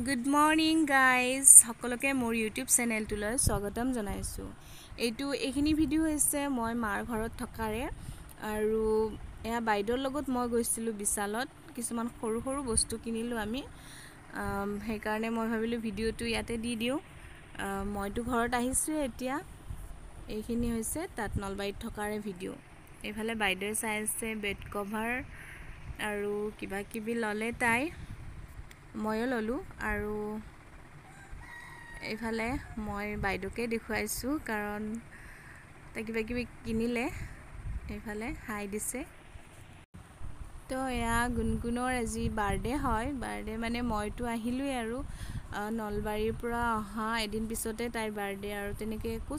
Good morning guys, সকলোকে মোৰ YouTube চেনেলটোলৈ স্বাগতম জনাইছোঁ। এইখিনি ভিডিঅ' হৈছে মই মাৰ ঘৰত থকাৰে আৰু এয়া বাইদেউৰ লগত মই গৈছিলোঁ বিশালত। কিছুমান সৰু সৰু বস্তু কিনিলোঁ আমি, সেইকাৰণে মই ভাবিলোঁ ভিডিঅ'টো ইয়াতে দি দিওঁ। মইতো ঘৰত আহিছোঁৱে এতিয়া। এইখিনি হৈছে তাত নলবাৰীত থকাৰে ভিডিঅ'। এইফালে বাইদেৱে চাই আছে বেড কভাৰ আৰু কিবা কিবি ল'লে তাই, ময়ো ল'লোঁ। আৰু এইফালে মই বাইদেউকে দেখুৱাইছোঁ কাৰণ তাই কিবা কিবি কিনিলে। এইফালে হাই দিছে। তো এয়া গুণগুণৰ আজি বাৰ্থডে হয়। বাৰ্থডে মানে মইতো আহিলোঁৱেই আৰু নলবাৰীৰ পৰা অহা এদিন পিছতে তাইৰ বাৰ্থডে, আৰু তেনেকৈ একো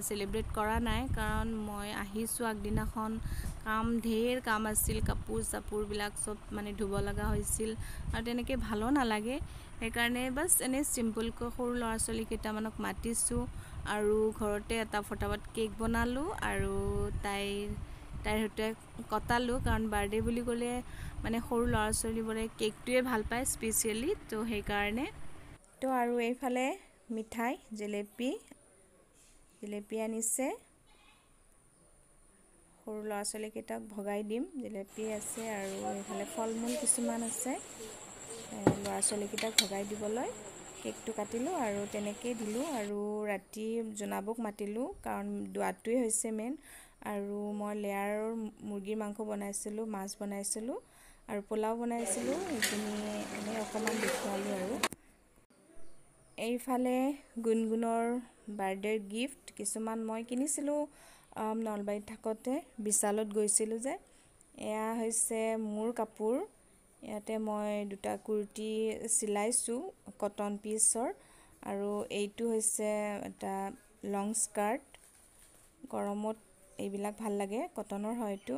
চেলিব্ৰেট কৰা নাই কাৰণ মই আহিছোঁ আগদিনাখন, কাম ঢেৰ কাম আছিল, কাপোৰ চাপোৰবিলাক চব মানে ধুব লগা হৈছিল আৰু তেনেকৈ ভালো নালাগে। সেইকাৰণে বাছ এনেই চিম্পুলকৈ সৰু ল'ৰা ছোৱালী কেইটামানক মাতিছোঁ আৰু ঘৰতে এটা ফটাফট কেক বনালোঁ আৰু তাইৰ সৈতে কটালোঁ। কাৰণ বাৰ্থডে বুলি ক'লে মানে সৰু ল'ৰা ছোৱালীবোৰে কেকটোৱে ভাল পায় স্পেচিয়েলি, তো সেইকাৰণে। তো আৰু এইফালে মিঠাই জেলেপি জেলেপি আনিছে, সৰু ল'ৰা ছোৱালীকেইটাক ভগাই দিম। জেলেপি আছে আৰু এইফালে ফল মূল কিছুমান আছে, ল'ৰা ছোৱালীকেইটাক ভগাই দিবলৈ। কেকটো কাটিলোঁ আৰু তেনেকেই দিলোঁ। আৰু ৰাতি জোনাবক মাতিলোঁ কাৰণ দোৱাটোৱে হৈছে মেইন। আৰু মই লেয়াৰৰ মুৰ্গীৰ মাংস বনাইছিলোঁ, মাছ বনাইছিলোঁ আৰু পোলাও বনাইছিলোঁ। সেইখিনি এনেই অকণমান দেখুৱালোঁ। আৰু এইফালে গুণগুণৰ বাৰ্থডেৰ গিফ্ট কিছুমান মই কিনিছিলোঁ নলবাৰীত থাকোঁতে, বিশালত গৈছিলোঁ যে। এয়া হৈছে মোৰ কাপোৰ। ইয়াতে মই দুটা কুৰ্তি চিলাইছোঁ কটন পিচৰ, আৰু এইটো হৈছে এটা লং স্কাৰ্ট। গৰমত এইবিলাক ভাল লাগে, কটনৰ হয় এইটো।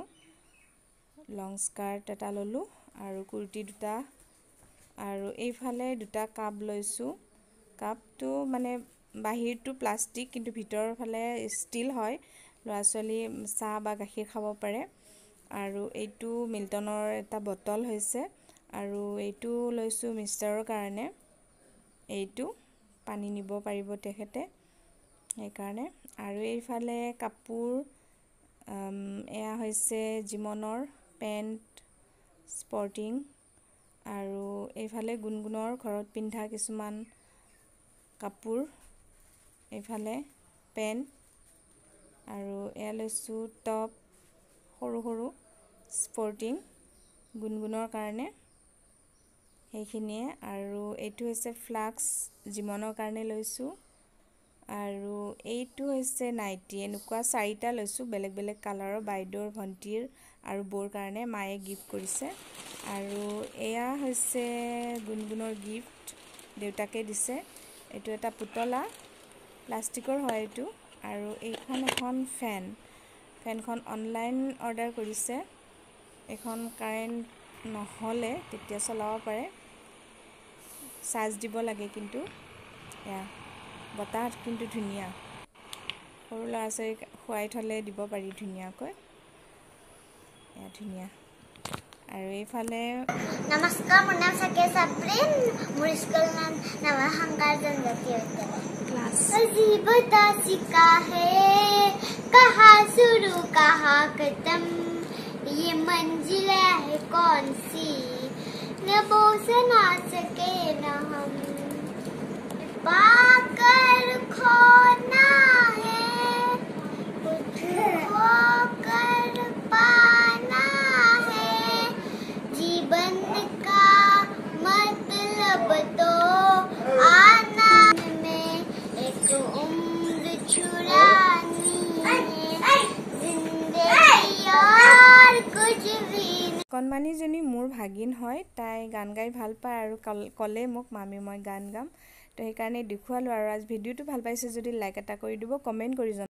লং স্কাৰ্ট এটা ল'লোঁ আৰু কুৰ্তি দুটা। আৰু এইফালে দুটা কাপ লৈছোঁ। কাপটো মানে বাহিৰটো প্লাষ্টিক কিন্তু ভিতৰৰ ফালে ষ্টীল হয়, ল'ৰা ছোৱালী চাহ বা গাখীৰ খাব পাৰে। আৰু এইটো মিল্টনৰ এটা বটল হৈছে। আৰু এইটো লৈছোঁ মিষ্টাৰৰ কাৰণে, এইটো পানী নিব পাৰিব তেখেতে, সেইকাৰণে। আৰু এইফালে কাপোৰ, এয়া হৈছে জিমনৰ পেণ্ট স্পৰ্টিং। আৰু এইফালে গুণগুণৰ ঘৰত পিন্ধা কিছুমান কাপোৰ, এইফালে পেণ্ট। আৰু এয়া লৈছোঁ টপ, সৰু সৰু স্পৰ্টিং গুণগুণৰ কাৰণে, সেইখিনিয়ে। আৰু এইটো হৈছে ফ্লাক্স, জিমনৰ কাৰণে লৈছোঁ। আৰু এইটো হৈছে নাইটি, এনেকুৱা চাৰিটা লৈছোঁ বেলেগ বেলেগ কালাৰৰ, বাইদেউৰ, ভণ্টিৰ আৰু বৌৰ কাৰণে মায়ে গিফ্ট কৰিছে। আৰু এয়া হৈছে গুণগুণৰ গিফ্ট, দেউতাকে দিছে। এইটো এটা পুতলা, প্লাষ্টিকৰ হয় এইটো। আৰু এইখন এখন ফেন, ফেনখন অনলাইন অৰ্ডাৰ কৰিছে। এইখন কাৰেণ্ট নহ'লে তেতিয়া চলাব পাৰে, চাৰ্জ দিব লাগে কিন্তু। এয়া বতাহ কিন্তু ধুনীয়া, সৰু ল'ৰা ছোৱালীক শুৱাই থ'লে দিব পাৰি ধুনীয়াকৈ। এয়া ধুনীয়া। আৰু এইফালে নমস্কাৰ, মোৰ নাম চাকিয়া চাপ্ৰিন, মোৰ স্কুল নাম নৱশংকৰ জনজাতীয় বিদ্যালয়। ক্লাছ अजीब दासिका है, कहाँ शुरू कहाँ खत्म, ये मंजिल है कौन सी, न बोझ ना सके न हम, पाकर खोना है, कुछ खोकर पाना है, जीवन का मतलब तो आना में एक उम्र छुड़ानी है, जिंदगी और कुछ भी। কণমানিজনী মোৰ ভাগিন হয়, তাই গান গাই ভাল পায় আৰু ক'লে মোক মামী মই গান গাম, তো সেইকাৰণে দেখুৱালোঁ। আৰু আজ ভিডিঅ'টো ভাল পাইছে যদি লাইক এটা কৰি দিব, কমেণ্ট কৰি জনাব।